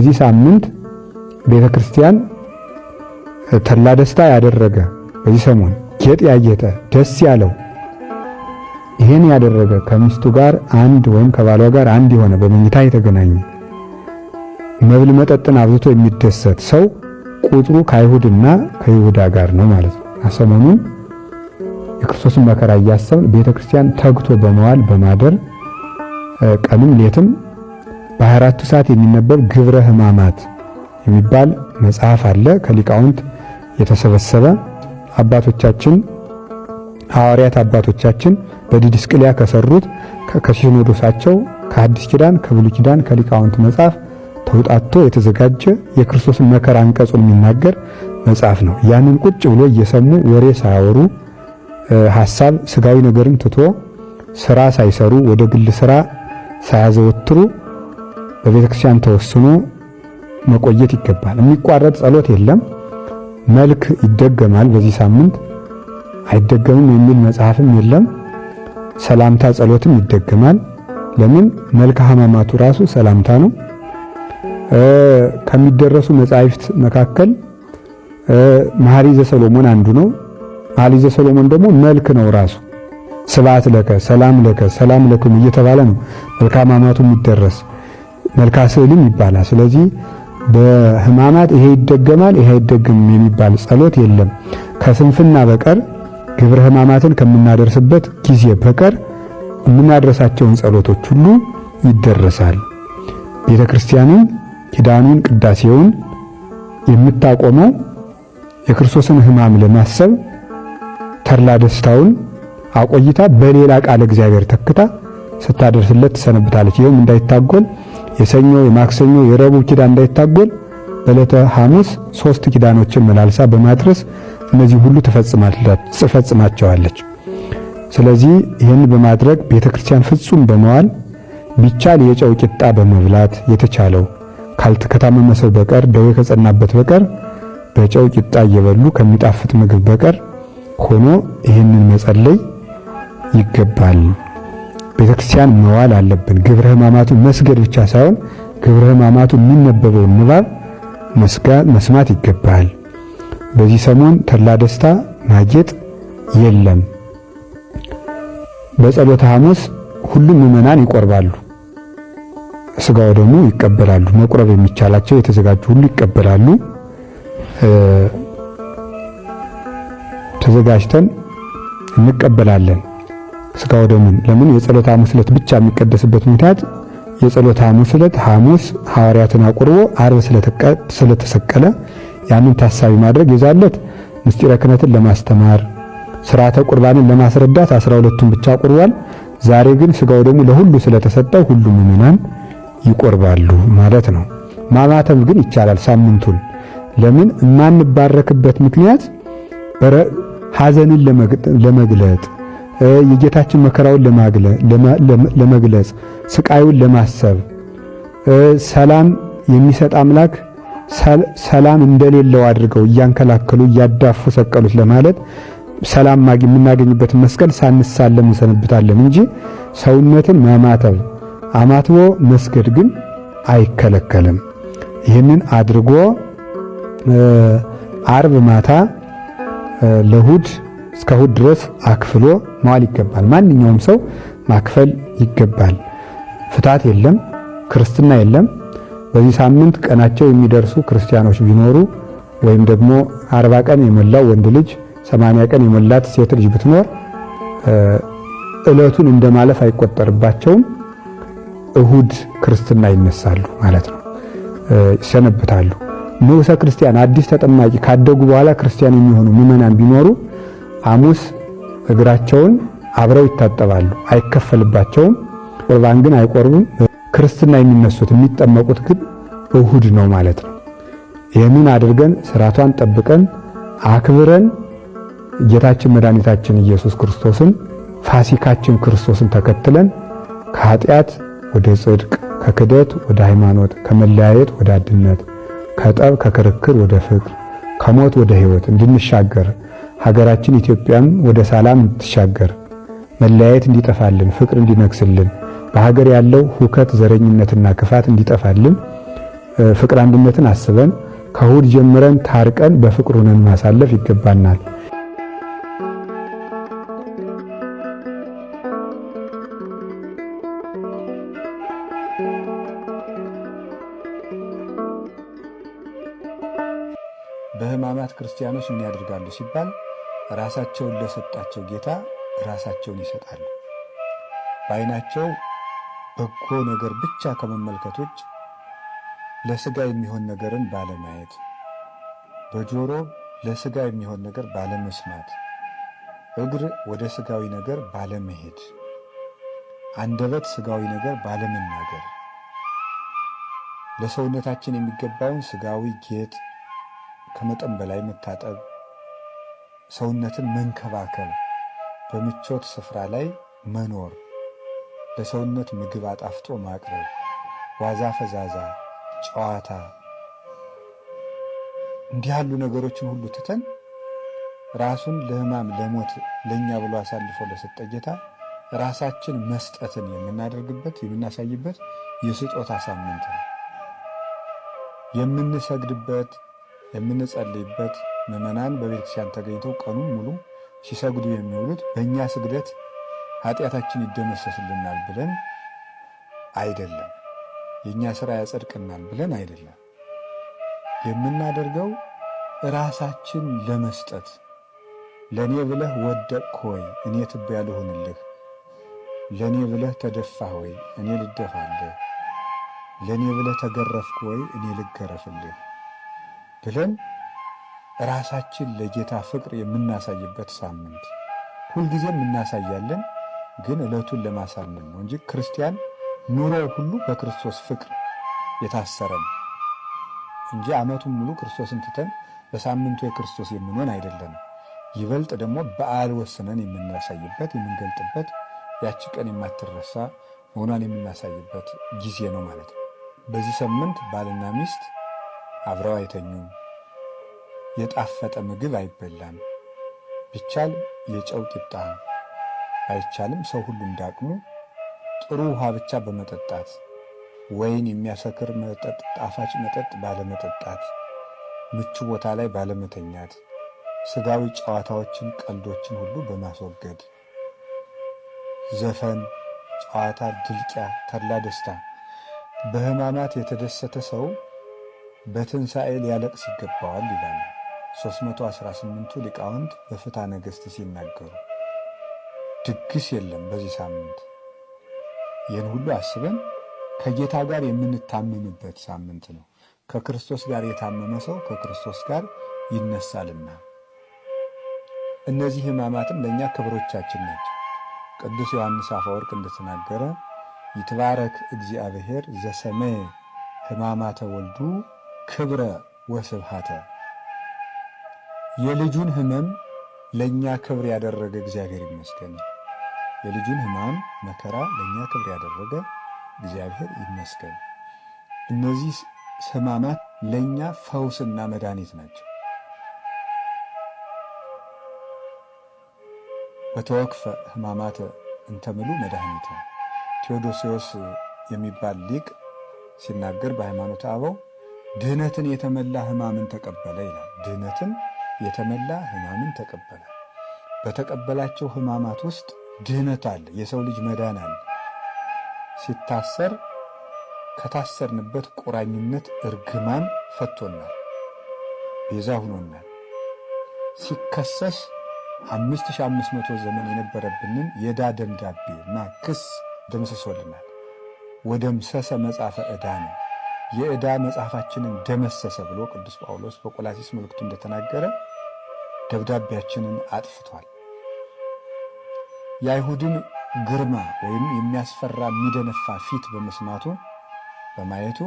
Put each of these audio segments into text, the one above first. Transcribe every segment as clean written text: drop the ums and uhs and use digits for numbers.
በዚህ ሳምንት ቤተ ክርስቲያን ተድላ ደስታ ያደረገ፣ በዚህ ሰሞን ጌጥ ያጌጠ፣ ደስ ያለው፣ ይህን ያደረገ፣ ከሚስቱ ጋር አንድ ወይም ከባሏ ጋር አንድ የሆነ፣ በመኝታ የተገናኘ፣ መብል መጠጥን አብዝቶ የሚደሰት ሰው ቁጥሩ ከአይሁድና ከይሁዳ ጋር ነው ማለት ነው። ሰሞኑን የክርስቶስን መከራ እያሰብን ቤተ ክርስቲያን ተግቶ በመዋል በማደር ቀንም ሌትም በ24ቱ ሰዓት የሚነበብ ግብረ ሕማማት የሚባል መጽሐፍ አለ። ከሊቃውንት የተሰበሰበ፣ አባቶቻችን ሐዋርያት አባቶቻችን በዲድስቅልያ ከሰሩት ከሲኖዶሳቸው፣ ከሐዲስ ኪዳን፣ ከብሉይ ኪዳን፣ ከሊቃውንት መጽሐፍ ተውጣቶ የተዘጋጀ የክርስቶስን መከራ አንቀጹን የሚናገር መጽሐፍ ነው። ያንን ቁጭ ብሎ እየሰሙ፣ ወሬ ሳያወሩ፣ ሐሳብ ስጋዊ ነገርን ትቶ፣ ስራ ሳይሰሩ፣ ወደ ግል ስራ ሳያዘወትሩ በቤተ ክርስቲያን ተወስኖ መቆየት ይገባል። የሚቋረጥ ጸሎት የለም። መልክ ይደገማል። በዚህ ሳምንት አይደገምም የሚል መጽሐፍም የለም። ሰላምታ ጸሎትም ይደገማል። ለምን? መልከ ሕማማቱ ራሱ ሰላምታ ነው። ከሚደረሱ መጻሕፍት መካከል መኃልየ ዘሰሎሞን አንዱ ነው። መኃልየ ዘሰሎሞን ደግሞ መልክ ነው ራሱ። ስብሐት ለከ፣ ሰላም ለከ፣ ሰላም ለክሙ እየተባለ ነው መልከ ሕማማቱ የሚደረስ፣ መልካ ስዕልም ይባላል። ስለዚህ በሕማማት ይሄ ይደገማል፣ ይሄ አይደገምም የሚባል ጸሎት የለም። ከስንፍና በቀር፣ ግብረ ሕማማትን ከምናደርስበት ጊዜ በቀር የምናደርሳቸውን ጸሎቶች ሁሉ ይደረሳል። ቤተ ክርስቲያንን ኪዳኑን ቅዳሴውን የምታቆመው የክርስቶስን ሕማም ለማሰብ ተድላ ደስታውን አቆይታ በሌላ ቃለ እግዚአብሔር ተክታ ስታደርስለት ትሰነብታለች። ይኸውም እንዳይታጎል፣ የሰኞ፣ የማክሰኞ፣ የረቡዕ ኪዳን እንዳይታጎል በዕለተ ሐሙስ ሶስት ኪዳኖችን መላልሳ በማድረስ እነዚህ ሁሉ ትፈጽማቸዋለች። ስለዚህ ይህን በማድረግ ቤተክርስቲያን ፍጹም በመዋል፣ ቢቻል የጨው ቂጣ በመብላት፣ የተቻለው ከታመመ ሰው በቀር፣ ደዌ ከጸናበት በቀር በጨው ቂጣ እየበሉ ከሚጣፍጥ ምግብ በቀር ሆኖ ይህንን መጸለይ ይገባል። ቤተክርስቲያን መዋል አለብን። ግብረ ሕማማቱ መስገድ ብቻ ሳይሆን ግብረ ሕማማቱ የሚነበበውን ንባብ መስማት ይገባል። በዚህ ሰሞን ተድላ ደስታ ማጌጥ የለም። በጸሎተ ሐሙስ ሁሉም ምዕመናን ይቆርባሉ፣ ስጋው ደግሞ ይቀበላሉ። መቁረብ የሚቻላቸው የተዘጋጁ ሁሉ ይቀበላሉ። ተዘጋጅተን እንቀበላለን ስጋው ደሙን። ለምን የጸሎተ ሐሙስ ዕለት ብቻ የሚቀደስበት ምክንያት የጸሎተ ሐሙስ ዕለት ሐሙስ ሐዋርያትን አቁርቦ ዓርብ ስለተሰቀለ ያንን ታሳቢ ማድረግ፣ የዛለት ምስጢረ ክህነትን ለማስተማር፣ ስርዓተ ቁርባንን ለማስረዳት 12ቱን ብቻ አቁርቧል። ዛሬ ግን ስጋው ደግሞ ለሁሉ ስለተሰጠው ሁሉም ምዕመናን ይቆርባሉ ማለት ነው። ማማተብ ግን ይቻላል ሳምንቱን። ለምን የማንባረክበት ምክንያት ሐዘንን ለመግለጥ፣ የጌታችን መከራውን ለመግለጽ፣ ስቃዩን ለማሰብ፣ ሰላም የሚሰጥ አምላክ ሰላም እንደሌለው አድርገው እያንከላከሉ እያዳፉ ሰቀሉት ለማለት ሰላም የምናገኝበትን መስቀል ሳንሳለም እንሰነብታለን እንጂ ሰውነትን ማማተብ፣ አማትቦ መስገድ ግን አይከለከልም። ይህንን አድርጎ አርብ ማታ ለሁድ እስከ እሁድ ድረስ አክፍሎ መዋል ይገባል። ማንኛውም ሰው ማክፈል ይገባል። ፍታት የለም፣ ክርስትና የለም። በዚህ ሳምንት ቀናቸው የሚደርሱ ክርስቲያኖች ቢኖሩ ወይም ደግሞ 40 ቀን የሞላው ወንድ ልጅ፣ 80 ቀን የሞላት ሴት ልጅ ብትኖር ዕለቱን እንደማለፍ አይቆጠርባቸውም። እሁድ ክርስትና ይነሳሉ ማለት ነው፣ ይሰነብታሉ። ንዑሰ ክርስቲያን፣ አዲስ ተጠማቂ፣ ካደጉ በኋላ ክርስቲያን የሚሆኑ ምዕመናን ቢኖሩ ሐሙስ እግራቸውን አብረው ይታጠባሉ፣ አይከፈልባቸውም። ቁርባን ግን አይቆርቡም። ክርስትና የሚነሱት የሚጠመቁት ግን እሁድ ነው ማለት ነው። ይህንን አድርገን ስርዓቷን ጠብቀን አክብረን ጌታችን መድኃኒታችን ኢየሱስ ክርስቶስን፣ ፋሲካችን ክርስቶስን ተከትለን ከኃጢአት ወደ ጽድቅ፣ ከክደት ወደ ሃይማኖት፣ ከመለያየት ወደ አንድነት፣ ከጠብ ከክርክር ወደ ፍቅር፣ ከሞት ወደ ሕይወት እንድንሻገር፣ ሀገራችን ኢትዮጵያም ወደ ሰላም እንድትሻገር፣ መለያየት እንዲጠፋልን፣ ፍቅር እንዲነግስልን፣ በሀገር ያለው ሁከት፣ ዘረኝነትና ክፋት እንዲጠፋልን ፍቅር አንድነትን አስበን ከእሁድ ጀምረን ታርቀን በፍቅር ሆነን ማሳለፍ ይገባናል። በሕማማት ክርስቲያኖች ምን ያደርጋሉ ሲባል ራሳቸውን ለሰጣቸው ጌታ ራሳቸውን ይሰጣሉ። በዓይናቸው በጎ ነገር ብቻ ከመመልከት ውጭ ለስጋ የሚሆን ነገርን ባለማየት፣ በጆሮ ለስጋ የሚሆን ነገር ባለመስማት፣ እግር ወደ ስጋዊ ነገር ባለመሄድ፣ አንደበት ስጋዊ ነገር ባለመናገር፣ ለሰውነታችን የሚገባውን ስጋዊ ጌጥ ከመጠን በላይ መታጠብ፣ ሰውነትን መንከባከብ፣ በምቾት ስፍራ ላይ መኖር፣ ለሰውነት ምግብ አጣፍጦ ማቅረብ፣ ዋዛ ፈዛዛ፣ ጨዋታ እንዲህ ያሉ ነገሮችን ሁሉ ትተን ራሱን ለሕማም ለሞት ለእኛ ብሎ አሳልፎ ለሰጠ ጌታ ራሳችን መስጠትን የምናደርግበት የምናሳይበት የስጦታ ሳምንት ነው። የምንሰግድበት የምንጸልይበት ምዕመናን በቤተክርስቲያን ተገኝተው ቀኑን ሙሉ ሲሰግዱ የሚውሉት በእኛ ስግደት ኃጢአታችን ይደመሰስልናል ብለን አይደለም። የእኛ ስራ ያጸድቅናል ብለን አይደለም። የምናደርገው ራሳችን ለመስጠት ለእኔ ብለህ ወደቅህ ሆይ እኔ ትቢያ ልሁንልህ፣ ለእኔ ብለህ ተደፋህ ወይ እኔ ልደፋልህ፣ ለእኔ ብለህ ተገረፍክ ወይ እኔ ልገረፍልህ ብለን ራሳችን ለጌታ ፍቅር የምናሳይበት ሳምንት። ሁልጊዜም እናሳያለን፣ ግን ዕለቱን ለማሳመን ነው እንጂ ክርስቲያን ኑሮው ሁሉ በክርስቶስ ፍቅር የታሰረ ነው እንጂ ዓመቱን ሙሉ ክርስቶስን ትተን በሳምንቱ የክርስቶስ የምንሆን አይደለንም። ይበልጥ ደግሞ በዓል ወስነን የምናሳይበት የምንገልጥበት፣ ያቺ ቀን የማትረሳ መሆኗን የምናሳይበት ጊዜ ነው ማለት ነው። በዚህ ሳምንት ባልና ሚስት አብረው አይተኙም። የጣፈጠ ምግብ አይበላም። ቢቻል የጨው ቂጣ፣ ባይቻልም ሰው ሁሉ እንዳቅሙ ጥሩ ውሃ ብቻ በመጠጣት፣ ወይን የሚያሰክር መጠጥ፣ ጣፋጭ መጠጥ ባለመጠጣት፣ ምቹ ቦታ ላይ ባለመተኛት፣ ስጋዊ ጨዋታዎችን፣ ቀልዶችን ሁሉ በማስወገድ፣ ዘፈን፣ ጨዋታ፣ ድልቂያ፣ ተድላ ደስታ። በሕማማት የተደሰተ ሰው በትንሣኤ ሊያለቅስ ይገባዋል ይላሉ 318ቱ ሊቃውንት በፍትሐ ነገሥት ሲናገሩ። ድግስ የለም በዚህ ሳምንት። ይህን ሁሉ አስበን ከጌታ ጋር የምንታመምበት ሳምንት ነው። ከክርስቶስ ጋር የታመመ ሰው ከክርስቶስ ጋር ይነሳልና። እነዚህ ሕማማትም ለእኛ ክብሮቻችን ናቸው። ቅዱስ ዮሐንስ አፈወርቅ እንደተናገረ ይትባረክ እግዚአብሔር ዘሰመየ ሕማማተ ወልዱ ክብረ ወስብሃተ። የልጁን ሕመም ለእኛ ክብር ያደረገ እግዚአብሔር ይመስገን። የልጁን ሕማም መከራ ለእኛ ክብር ያደረገ እግዚአብሔር ይመስገን። እነዚህ ሕማማት ለእኛ ፈውስና መድኃኒት ናቸው። ወተወክፈ ሕማማተ እንተምሉ መድኃኒተ። ቴዎዶሲዎስ የሚባል ሊቅ ሲናገር በሃይማኖተ አበው ድህነትን የተመላ ሕማምን ተቀበለ ይላል። ድህነትን የተመላ ሕማምን ተቀበለ። በተቀበላቸው ሕማማት ውስጥ ድህነት አለ። የሰው ልጅ መዳን አለ። ሲታሰር ከታሰርንበት ቁራኝነት እርግማን ፈቶናል፣ ቤዛ ሁኖናል። ሲከሰስ 5500 ዘመን የነበረብንን የዕዳ ደብዳቤ እና ክስ ደምስሶልናል። ወደምሰሰ መጽሐፈ ዕዳ ነው፣ የዕዳ መጽሐፋችንን ደመሰሰ ብሎ ቅዱስ ጳውሎስ በቆላሲስ መልእክቱ እንደተናገረ ደብዳቤያችንን አጥፍቷል። የአይሁድን ግርማ ወይም የሚያስፈራ የሚደነፋ ፊት በመስማቱ በማየቱ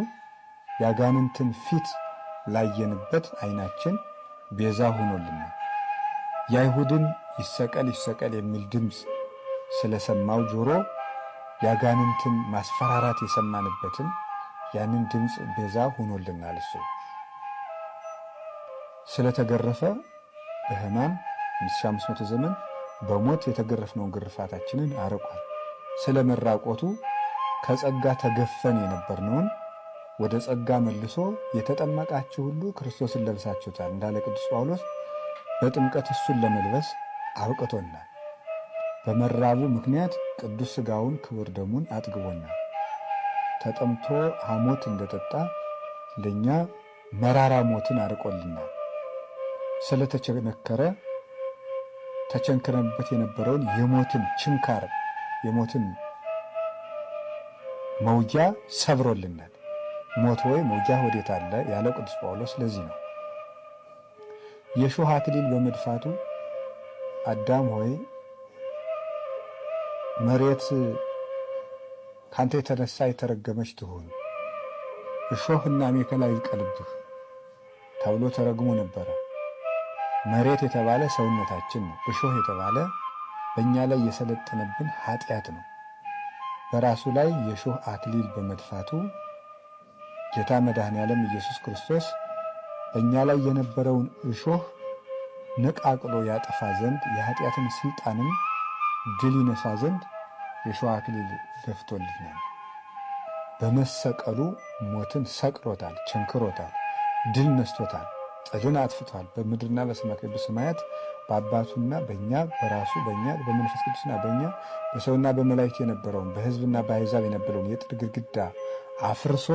የአጋንንትን ፊት ላየንበት ዓይናችን ቤዛ ሆኖልናል። የአይሁድን ይሰቀል ይሰቀል የሚል ድምፅ ስለሰማው ጆሮ የአጋንንትን ማስፈራራት የሰማንበትን ያንን ድምፅ ቤዛ ሆኖልናል። እሱ ስለተገረፈ በሕማም 5500 ዘመን በሞት የተገረፍነውን ግርፋታችንን አርቋል። ስለ መራቆቱ ከጸጋ ተገፈን የነበርነውን ወደ ጸጋ መልሶ የተጠመቃችሁ ሁሉ ክርስቶስን ለብሳችሁታል እንዳለ ቅዱስ ጳውሎስ በጥምቀት እሱን ለመልበስ አብቅቶናል። በመራቡ ምክንያት ቅዱስ ሥጋውን ክቡር ደሙን አጥግቦናል። ተጠምቶ ሐሞት እንደጠጣ ለእኛ መራራ ሞትን አርቆልናል። ስለተቸነከረ ተቸንክረንበት የነበረውን የሞትን ችንካር የሞትን መውጊያ ሰብሮልናል። ሞት ወይ መውጊያ ወዴት አለ ያለው ቅዱስ ጳውሎስ ለዚህ ነው። የሾህ አክሊል በመድፋቱ አዳም ሆይ መሬት ካንተ የተነሳ የተረገመች ትሁን፣ እሾህና አሜከላ ይብቀልብህ ተብሎ ተረግሞ ነበረ። መሬት የተባለ ሰውነታችን ነው። እሾህ የተባለ በእኛ ላይ የሰለጠነብን ኃጢአት ነው። በራሱ ላይ የሾህ አክሊል በመድፋቱ ጌታ መድኃኔ ዓለም ኢየሱስ ክርስቶስ በእኛ ላይ የነበረውን እሾህ ነቃቅሎ ያጠፋ ዘንድ የኃጢአትን ስልጣንም ድል ይነሳ ዘንድ የሾህ አክሊል ደፍቶልናል። በመሰቀሉ ሞትን ሰቅሎታል፣ ቸንክሮታል፣ ድል ነስቶታል፣ ጥልን አጥፍቷል። በምድርና በሰማያት በአባቱና በእኛ በራሱ በእኛ በመንፈስ ቅዱስና በእኛ በሰውና በመላእክት የነበረውን በሕዝብና በአሕዛብ የነበረውን የጥል ግድግዳ አፍርሶ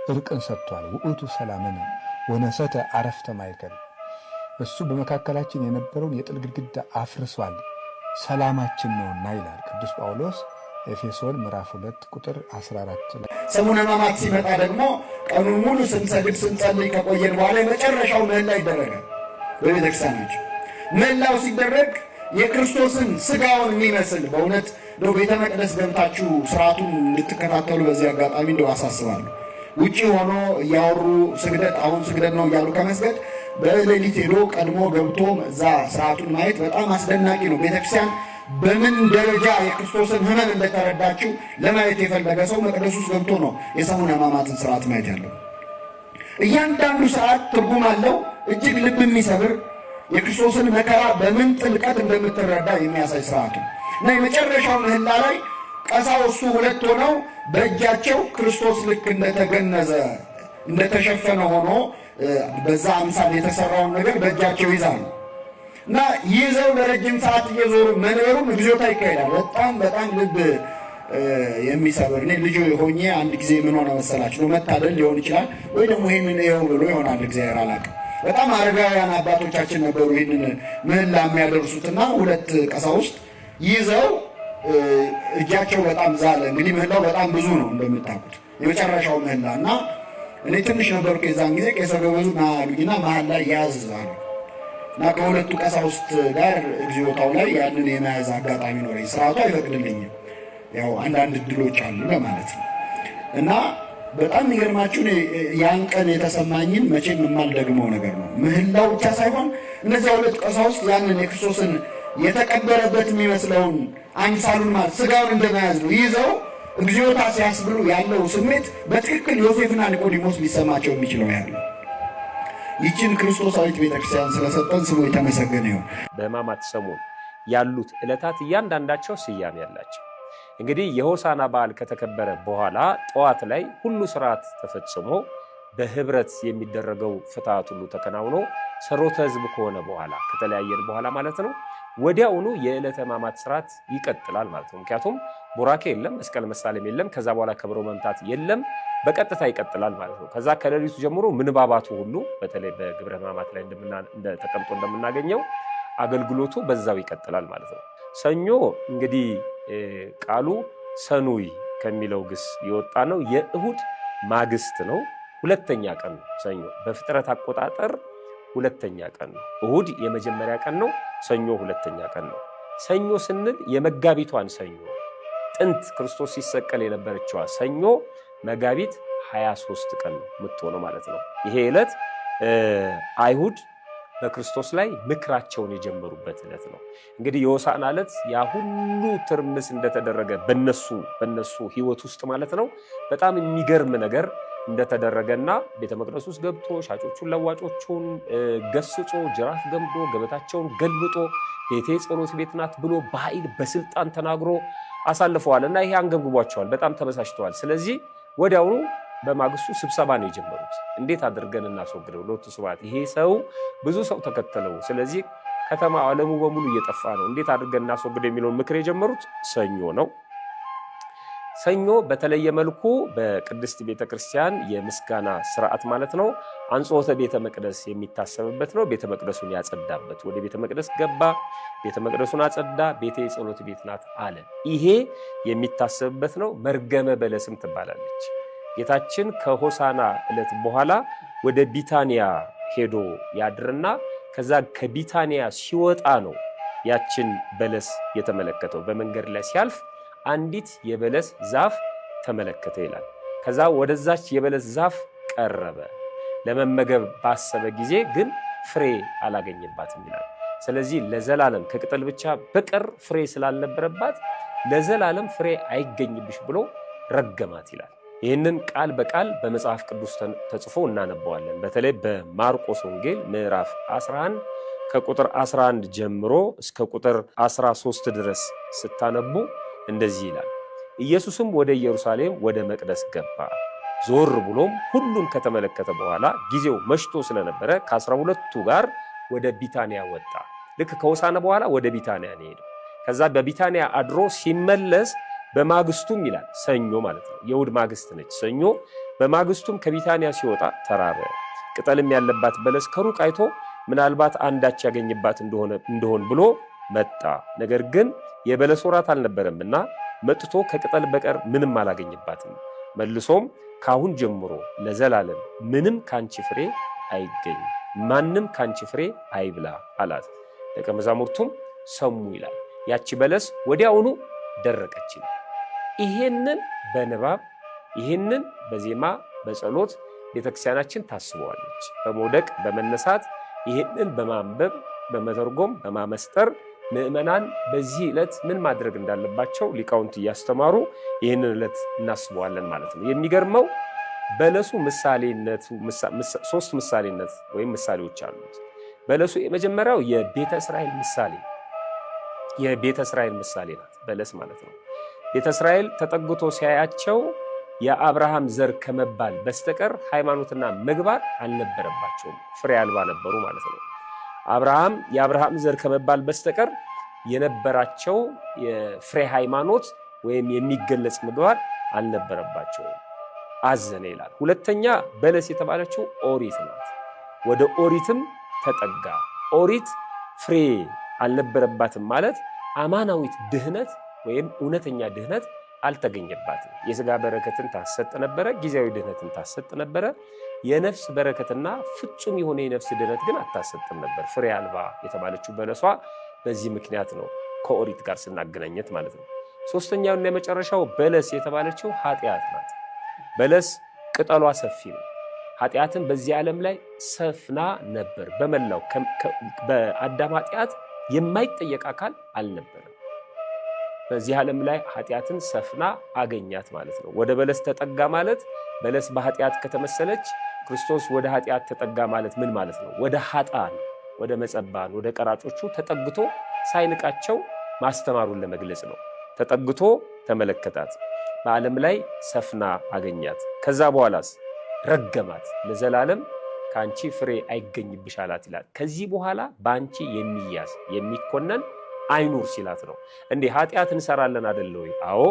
እርቅን ሰጥቷል። ውእቱ ሰላምነ ወነሰተ አረፍተ ማእከል፣ እሱ በመካከላችን የነበረውን የጥል ግድግዳ አፍርሷል፣ ሰላማችን ነውና ይላል ቅዱስ ጳውሎስ ኤፌሶን ምዕራፍ 2 ቁጥር 14 ላይ። ሰሙነ ሕማማት ሲመጣ ደግሞ ቀኑን ሙሉ ስንሰግድ ስንጸልይ ከቆየን በኋላ የመጨረሻው ምህላ ይደረጋል በቤተክርስቲያናችን። ምህላው ሲደረግ የክርስቶስን ስጋውን የሚመስል በእውነት እንደው ቤተ መቅደስ ገብታችሁ ስርዓቱን እንድትከታተሉ በዚህ አጋጣሚ እንደው አሳስባለሁ። ውጪ ሆኖ እያወሩ ስግደት አሁን ስግደት ነው እያሉ ከመስገድ በሌሊት ሄዶ ቀድሞ ገብቶ እዛ ስርዓቱን ማየት በጣም አስደናቂ ነው። ቤተክርስቲያን በምን ደረጃ የክርስቶስን ሕመም እንደተረዳችው ለማየት የፈለገ ሰው መቅደስ ውስጥ ገብቶ ነው የሰሙነ ሕማማትን ስርዓት ማየት ያለው። እያንዳንዱ ስርዓት ትርጉም አለው። እጅግ ልብ የሚሰብር የክርስቶስን መከራ በምን ጥልቀት እንደምትረዳ የሚያሳይ ስርዓቱ እና የመጨረሻው ምህላ ላይ ቀሳውስቱ ሁለት ሆነው በእጃቸው ክርስቶስ ልክ እንደተገነዘ እንደተሸፈነ ሆኖ በዛ አምሳል የተሰራውን ነገር በእጃቸው ይዛሉ እና ይዘው ለረጅም ሰዓት እየዞሩ መንበሩም እግዚኦታ ይካሄዳል። በጣም በጣም ልብ የሚሰብር። እኔ ልጅ ሆኜ አንድ ጊዜ ምን ሆነ መሰላችሁ? ነው መታደል ሊሆን ይችላል ወይ ደግሞ ይህንን ይኸው ብሎ ይሆናል እግዚአብሔር አላውቅም። በጣም አረጋውያን አባቶቻችን ነበሩ ይህንን ምህላ የሚያደርሱትና ሁለት ቀሳውስት ይዘው እጃቸው በጣም ዛለ። እንግዲህ ምህላው በጣም ብዙ ነው እንደምታውቁት የመጨረሻው ምህላ እና እኔ ትንሽ ነበርኩ የዛን ጊዜ። ቄሰ ገበዙ ና አሉኝና መሀል ላይ ያዝ አሉ እና ከሁለቱ ቀሳውስት ጋር እግዚኦታው ላይ ያንን የመያዝ አጋጣሚ ኖረኝ። ስርዓቱ አይፈቅድልኝም፣ ያው አንዳንድ እድሎች አሉ ለማለት ነው። እና በጣም የሚገርማችሁ ያን ቀን የተሰማኝን መቼም የማልደግመው ነገር ነው። ምህላው ብቻ ሳይሆን እነዚያ ሁለት ቀሳውስት ያንን የክርስቶስን የተቀበረበት የሚመስለውን አምሳሉን ማለት ስጋውን እንደመያዝ ነው ይዘው እግዚኦታ ሲያስብሉ ያለው ስሜት በትክክል ዮሴፍና ኒቆዲሞስ ሊሰማቸው የሚችለው ያለው። ይችን ክርስቶሳዊት ቤተክርስቲያን ስለሰጠን ስሙ የተመሰገነ ይሁን። በሕማማት ሰሞን ያሉት ዕለታት እያንዳንዳቸው ስያሜ ያላቸው እንግዲህ የሆሳና በዓል ከተከበረ በኋላ ጠዋት ላይ ሁሉ ስርዓት ተፈጽሞ በህብረት የሚደረገው ፍትሐት ሁሉ ተከናውኖ ሰሮተ ሕዝብ ከሆነ በኋላ ከተለያየን በኋላ ማለት ነው ወዲያውኑ የዕለተ ሕማማት ስርዓት ይቀጥላል ማለት ነው። ምክንያቱም ቡራኬ የለም፣ መስቀል መሳለም የለም፣ ከዛ በኋላ ከበሮ መምታት የለም፣ በቀጥታ ይቀጥላል ማለት ነው። ከዛ ከሌሊቱ ጀምሮ ምንባባቱ ሁሉ በተለይ በግብረ ሕማማት ላይ ተቀምጦ እንደምናገኘው አገልግሎቱ በዛው ይቀጥላል ማለት ነው። ሰኞ እንግዲህ ቃሉ ሰኑይ ከሚለው ግስ የወጣ ነው። የእሁድ ማግስት ነው። ሁለተኛ ቀን ነው። ሰኞ በፍጥረት አቆጣጠር ሁለተኛ ቀን ነው። እሁድ የመጀመሪያ ቀን ነው። ሰኞ ሁለተኛ ቀን ነው። ሰኞ ስንል የመጋቢቷን ሰኞ ጥንት ክርስቶስ ሲሰቀል የነበረችዋ ሰኞ መጋቢት 23 ቀን ነው የምትሆነው ማለት ነው። ይሄ ዕለት አይሁድ በክርስቶስ ላይ ምክራቸውን የጀመሩበት ዕለት ነው። እንግዲህ የሆሳዕና ዕለት ያ ሁሉ ትርምስ እንደተደረገ በነሱ ሕይወት ውስጥ ማለት ነው በጣም የሚገርም ነገር እንደተደረገና ቤተ መቅደስ ውስጥ ገብቶ ሻጮቹን ለዋጮቹን ገስጾ ጅራፍ ገምዶ ገበታቸውን ገልብጦ ቤቴ ጸሎት ቤት ናት ብሎ በኃይል በስልጣን ተናግሮ አሳልፈዋል እና ይሄ አንገብግቧቸዋል። በጣም ተበሳጭተዋል። ስለዚህ ወዲያውኑ በማግስቱ ስብሰባ ነው የጀመሩት። እንዴት አድርገን እናስወግደው? ሎቱ ስብሐት። ይሄ ሰው ብዙ ሰው ተከተለው። ስለዚህ ከተማ ዓለሙ በሙሉ እየጠፋ ነው፣ እንዴት አድርገን እናስወግደው የሚለውን ምክር የጀመሩት ሰኞ ነው። ሰኞ በተለየ መልኩ በቅድስት ቤተ ክርስቲያን የምስጋና ስርዓት ማለት ነው፣ አንጽሖተ ቤተ መቅደስ የሚታሰብበት ነው። ቤተ መቅደሱን ያጸዳበት፣ ወደ ቤተ መቅደስ ገባ፣ ቤተ መቅደሱን አጸዳ፣ ቤተ የጸሎት ቤት ናት አለ። ይሄ የሚታሰብበት ነው። መርገመ በለስም ትባላለች። ጌታችን ከሆሳና ዕለት በኋላ ወደ ቢታንያ ሄዶ ያድርና ከዛ ከቢታንያ ሲወጣ ነው ያችን በለስ የተመለከተው። በመንገድ ላይ ሲያልፍ አንዲት የበለስ ዛፍ ተመለከተ ይላል። ከዛ ወደዛች የበለስ ዛፍ ቀረበ። ለመመገብ ባሰበ ጊዜ ግን ፍሬ አላገኘባትም ይላል። ስለዚህ ለዘላለም ከቅጠል ብቻ በቀር ፍሬ ስላልነበረባት ለዘላለም ፍሬ አይገኝብሽ ብሎ ረገማት ይላል። ይህንን ቃል በቃል በመጽሐፍ ቅዱስ ተጽፎ እናነበዋለን። በተለይ በማርቆስ ወንጌል ምዕራፍ 11 ከቁጥር 11 ጀምሮ እስከ ቁጥር 13 ድረስ ስታነቡ እንደዚህ ይላል። ኢየሱስም ወደ ኢየሩሳሌም ወደ መቅደስ ገባ። ዞር ብሎም ሁሉን ከተመለከተ በኋላ ጊዜው መሽቶ ስለነበረ ከ12ቱ ጋር ወደ ቢታንያ ወጣ። ልክ ከሆሳዕና በኋላ ወደ ቢታንያ ነው የሄደው። ከዛ በቢታንያ አድሮ ሲመለስ በማግስቱም ይላል፣ ሰኞ ማለት ነው። የእሑድ ማግስት ነች ሰኞ። በማግስቱም ከቢታንያ ሲወጣ ተራበ። ቅጠልም ያለባት በለስ ከሩቅ አይቶ ምናልባት አንዳች ያገኝባት እንደሆን ብሎ መጣ። ነገር ግን የበለስ ወራት አልነበረምና መጥቶ ከቅጠል በቀር ምንም አላገኝባትም። መልሶም ካሁን ጀምሮ ለዘላለም ምንም ካንቺ ፍሬ አይገኝ፣ ማንም ካንቺ ፍሬ አይብላ አላት። ደቀ መዛሙርቱም ሰሙ ይላል። ያቺ በለስ ወዲያውኑ ደረቀች ይላል። ይሄንን በንባብ፣ ይሄንን በዜማ፣ በጸሎት ቤተክርስቲያናችን ታስበዋለች። በመውደቅ በመነሳት፣ ይሄንን በማንበብ፣ በመተርጎም፣ በማመስጠር ምዕመናን በዚህ ዕለት ምን ማድረግ እንዳለባቸው ሊቃውንት እያስተማሩ ይህንን ዕለት እናስበዋለን ማለት ነው። የሚገርመው በለሱ ምሳሌነቱ ሶስት ምሳሌነት ወይም ምሳሌዎች አሉት። በለሱ የመጀመሪያው የቤተ እስራኤል ምሳሌ፣ የቤተ እስራኤል ምሳሌ ናት በለስ ማለት ነው። ቤተ እስራኤል ተጠግቶ ሲያያቸው የአብርሃም ዘር ከመባል በስተቀር ሃይማኖትና ምግባር አልነበረባቸውም። ፍሬ አልባ ነበሩ ማለት ነው። አብርሃም የአብርሃም ዘር ከመባል በስተቀር የነበራቸው የፍሬ ሃይማኖት ወይም የሚገለጽ ምግባር አልነበረባቸውም። አዘነ ይላል። ሁለተኛ በለስ የተባለችው ኦሪት ናት። ወደ ኦሪትም ተጠጋ። ኦሪት ፍሬ አልነበረባትም ማለት አማናዊት ድህነት ወይም እውነተኛ ድህነት አልተገኘባትም። የስጋ በረከትን ታሰጥ ነበረ፣ ጊዜያዊ ድህነትን ታሰጥ ነበረ። የነፍስ በረከትና ፍጹም የሆነ የነፍስ ድህነት ግን አታሰጥም ነበር። ፍሬ አልባ የተባለችው በለሷ በዚህ ምክንያት ነው፣ ከኦሪት ጋር ስናገናኘት ማለት ነው። ሶስተኛውና የመጨረሻው በለስ የተባለችው ኃጢአት ናት። በለስ ቅጠሏ ሰፊ ነው። ኃጢአትን በዚህ ዓለም ላይ ሰፍና ነበር። በመላው በአዳም ኃጢአት የማይጠየቅ አካል አልነበረም። በዚህ ዓለም ላይ ኃጢአትን ሰፍና አገኛት ማለት ነው። ወደ በለስ ተጠጋ ማለት፣ በለስ በኃጢአት ከተመሰለች ክርስቶስ ወደ ኃጢአት ተጠጋ ማለት ምን ማለት ነው? ወደ ኃጥአን፣ ወደ መጸባን፣ ወደ ቀራጮቹ ተጠግቶ ሳይንቃቸው ማስተማሩን ለመግለጽ ነው። ተጠግቶ ተመለከታት፣ በዓለም ላይ ሰፍና አገኛት። ከዛ በኋላስ ረገማት፣ ለዘላለም ከአንቺ ፍሬ አይገኝብሽ አላት ይላል። ከዚህ በኋላ በአንቺ የሚያዝ የሚኮነን አይኑር ሲላት ነው። እንዴ ኃጢአት እንሰራለን አይደለ ወይ? አዎ፣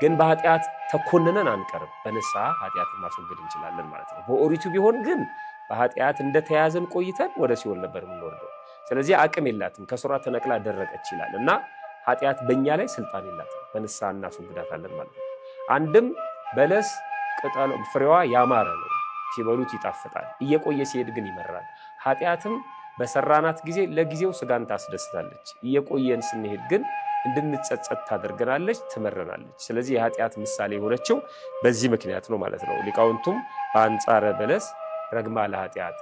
ግን በኃጢአት ተኮንነን አንቀርም። በንስሐ ኃጢአትን ማስወገድ እንችላለን ማለት ነው። በኦሪቱ ቢሆን ግን በኃጢአት እንደተያዘን ቆይተን ወደ ሲኦል ነበር የምንወርደው። ስለዚህ አቅም የላትም፣ ከስሯ ተነቅላ ደረቀች ይላል እና ኃጢአት በእኛ ላይ ስልጣን የላትም። በንስሐ እናስወግዳታለን ማለት ነው። አንድም በለስ ቅጠሉ ፍሬዋ ያማረ ነው፣ ሲበሉት ይጣፍጣል። እየቆየ ሲሄድ ግን ይመራል። ኃጢአትም በሰራናት ጊዜ ለጊዜው ስጋን ታስደስታለች። እየቆየን ስንሄድ ግን እንድንጸጸት ታደርገናለች፣ ትመረናለች። ስለዚህ የኃጢአት ምሳሌ የሆነችው በዚህ ምክንያት ነው ማለት ነው። ሊቃውንቱም በአንጻረ በለስ ረግማ ለኃጢአት፣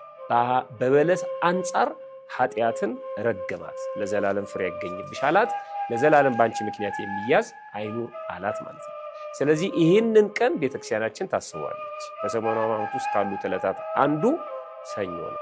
በበለስ አንጻር ኃጢአትን ረገማት፣ ለዘላለም ፍሬ ያገኝብሽ አላት። ለዘላለም በአንቺ ምክንያት የሚያዝ አይኑር አላት ማለት ነው። ስለዚህ ይህንን ቀን ቤተክርስቲያናችን ታስበዋለች። በሰሙነ ሕማማት ውስጥ ካሉት ዕለታት አንዱ ሰኞ ነው።